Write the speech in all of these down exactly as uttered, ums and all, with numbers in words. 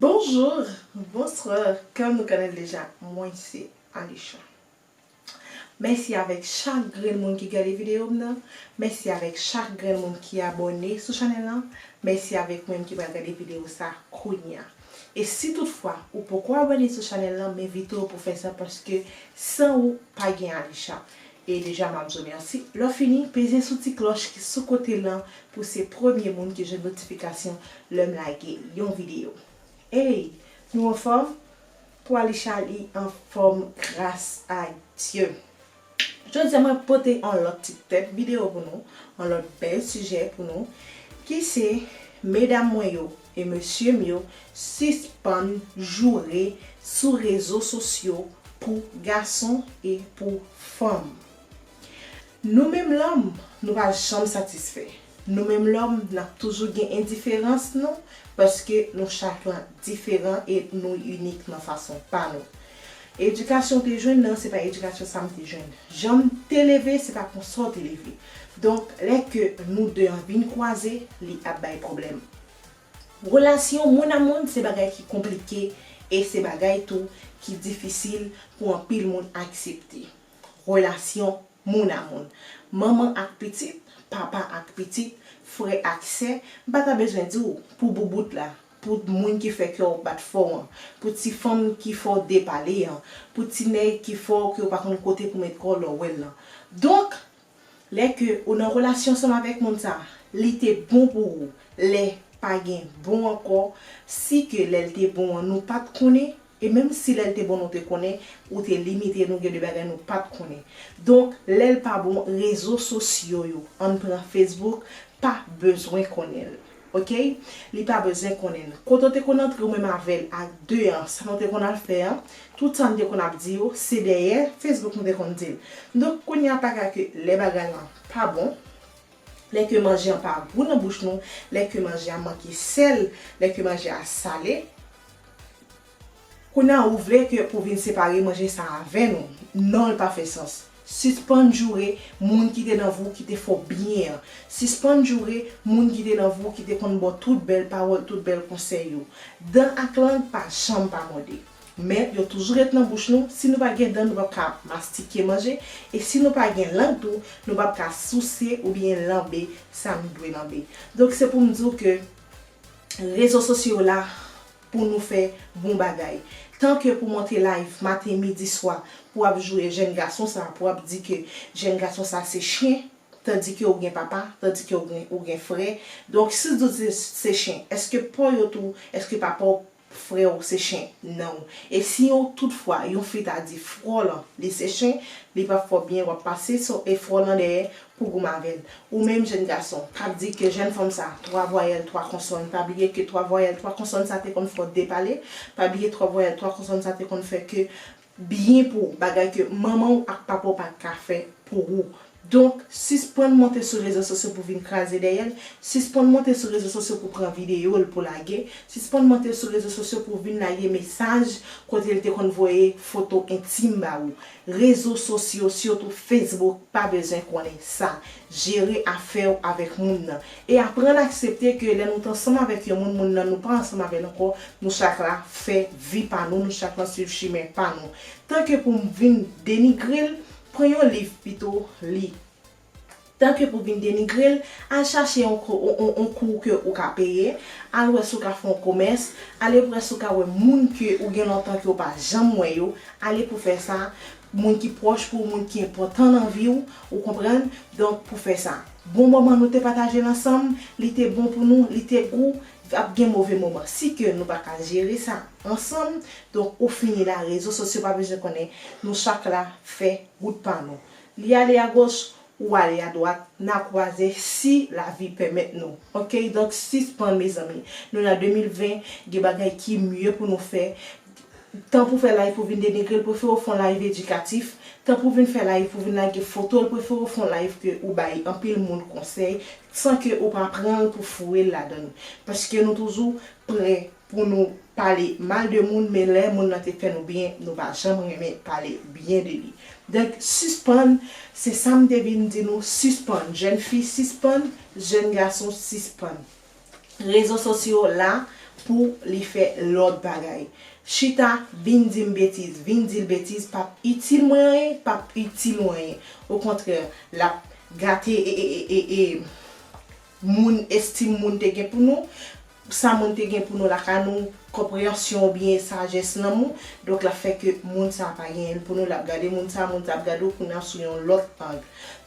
Bonjou, bonswa, kòm nou konnen l deja, mwen se Alisha. Mèsi avèk chak grenn moun ki gade videyo m nan. Mèsi avèk chak grenn moun ki abòne sou chanèl lan. Mèsi avèk ou menm ki pral gade videyo sa kounye a. E si toutfwa ou poko abòne sou chanèl lan, m envite w pou fè sa paske san ou, pa gen Alisha. E deja, m ap di w mèsi. Lè w fini, peze sou ti klòch ki sou kote lan pou se premye moun ki jwenn notifikasyon lè m lage yon videyo. Ey, nou anfòm? Pou Alisha, li anfòm gras a Dye. Jodi a, mwen pote yon lòt ti tèt videyo pou nou, yon lòt bèl sijè pou nou, ki se medam mwen yo e mesye m yo sispann joure sou rezo sosyo pou gason e pou fanm. Nou menm lòm, nou pa janm satisfè. Nou menm lòm, n ap toujou gen endiferans nou, paske nou chak lan diferan e nou inik nan fason pa nou. Edikasyon w te jwenn nan, se pa edikasyon sa m te jwenn. Jan m te leve, se pa konsa w te leve. Donk, lè ke nou de an vin kwaze, li ap bay pwoblèm. Relasyon moun a moun se bagay ki konplike e se bagay tou ki difisil pou anpil moun aksepte. Relasyon moun a moun. Manman ak pitit, papa ak pitit, frè ak sè, m pa ta bezwen di w pou boubout la, pou moun ki fè kè w bat fò an, pou ti fanm ki fè w depale an, pou ti nèg ki fè w ke w pa konn kote pou met kò w lè w wè l lan. Donk, lè ke ou nan relasyon ansanm avèk moun sa, li te bon pou ou, lè pa gen bon ankò, si ke lè l te bon an nou pa t konnen, e menm si lè l te bon nou te konnen, ou te limite nou, gen de bagay nou pa t konnen. Donk, lè l pa bon, rezo sosyo yo, ann pran Facebook, pa bezwen konnen l. Oke? Li pa bezwen konnen l. Kote w te konn antre ou menm avè l a de an, sa nou te konn al fè an, tout sa n te konn ap di yo, se dèyè Facebook nou te konn di l. Donk, kounye a pa ka ke lè bagay lan pa bon, lè ke manje an pa gou nan bouch nou, lè ke manje a manke sèl, lè ke manje a sale, kounye a ou vle ke pou vin separe manje sa avè nou. Non, l pa fè sans. Sispann joure moun ki te nan vi w ki te fè w byen an. Sispann joure moun ki te nan vi w ki te konn ba w tout bèl pawòl, tout bèl konsèy yo. Dan ak lang pa janm pa mòde. Men yo toujou ret nan bouch nou. Si nou pa gen dan, nou p ap ka mastike manje. E si nou pa gen lang tou, nou p ap ka souse oubyen lanbe sa nou dwe lanbe. Donk, se pou m di w ke rezo sosyo la pou nou fè bon bagay. Tan ke pou monte live maten, midi, swa, pou ap joure jèn gason sa, pou ap di ke jèn gason sa se chen, tandike ou gen papa, tandike ou gen, ou gen frè. Donk, si w di w se, se chen, èske pa w yo tou, èske papa w, frè w se chen? Non. E si yon, toutfwa, yon fi ta di frè w lan, li se chen, li p ap fè w byen, w ap pase so, e frè w lan dèyè pou goumen avè l. Ou menm, jèn gason, p ap di ke jèn fanm sa, twa vwayèl, twa konsòn. Pa bliye ke twa vwayèl, twa konsòn sa te konn fè w depale. Pa bliye twa vwayèl, twa konsòn sa te konn fè ke byen pou w, bagay ke manman w ak papa w pa t ka fè pou ou. Donk, sispann monte sou rezo sosyo pou vin kraze dèyè l, sispann monte sou rezo sosyo pou pran videyo l pou lage, sispann monte sou rezo sosyo pou vin lage mesaj kote l te konn voye foto entim ba ou. Rezo sosyo, sitou Facebook, pa bezwen konnen sa. Jere afè w avèk moun nan. E aprann aksepte ke lè nou t ansanm avèk yon moun, moun nan nou pa ansanm avè l ankò, nou chak la fè vi pa nou, nou chak la swiv chimen pa nou. Tan ke pou m vin denigre l, pran yon liv pito, li. Tan ke pou vin denigre l, al chache yon kou, yon, yon, yon kou ke ou ka peye, al wè si w ka fè yon komès, ale wè si w ka wè moun ke ou gen lontan ke w pa janm wè yo, ale pou fè sa, moun ki pwòch pou ou, moun ki enpòtan nan vi w, ou konprann? Donk, pou fè sa. Bon moman nou te pataje l ansanm, li te bon pou nou, li te gou, ap gen move moman. Si ke nou pa ka jere sa ansanm, donk ou fini la, rezo sosyo pa bezwen konnen, nou chak la fè wout pa nou. Li ale agoch, ou ale adwat, n a kwaze si lavi pèmèt nou. Oke, donk sispann, mezanmi. Nou nan de mil ven, gen bagay ki mye pou nou fè. Tan pou fè live pou vin denigre l, prefere w fè yon live edikatif. Tan pou vin fè live pou vin lage foto l, prefere w fè yon live ke ou bay anpil moun konsèy, san ke ou pa pran l pou foure l ladan l. Paske nou toujou prè pou nou pale mal de moun, men lè moun nan te fè nou byen, nou pa janm renmen pale byen de li. Donk, sispann, se sa m te vin di nou, sispann. Jèn fi, sispann, jèn gason, sispann. Rezo sosyo la pou li fè lòt bagay. Chita, vin di m betiz, vin di l betiz, p ap itil mwen anyen, p ap itil ou anyen. Okontrè, l ap gate e, e, e, e, e, moun, estim moun te gen pou nou, sa moun te gen pou nou lakay nou, konpreyansyon oubyen sajès nan moun, donk l ap fè ke moun sa a pa genyen l pou nou, l ap gade moun sa a, moun sa a ap gade w kounye a sou yon lòt ang.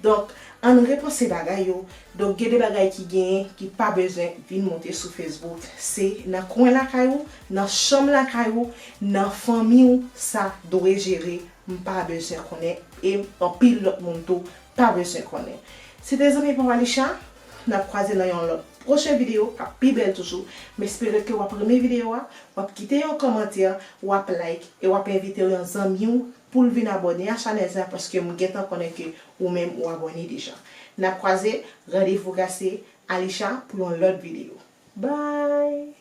Donk, ann repanse bagay yo. Donk, gen de bagay ki genyen ki pa bezwen vin monte sou Facebook. Se nan kwen lakay ou, nan chanm lakay ou, nan fanmi w, sa dwe jere. M pa bezwen konnen, e anpil lòt moun tou pa bezwen konnen. Se te zanmi pa w Alisha, n ap kwaze nan yon lòt pwochen videyo k ap pi bèl toujou. M espere ke w ap renmen videyo a, w ap kite yon kòmantè, w ap like, e w ap envite yon zanmi w pou l vin abòne a chanèl sa, paske m gentan konnen ke ou menm ou abòne deja. N ap kwaze, randevou kase, Alisha pou yon lòt videyo. Bye!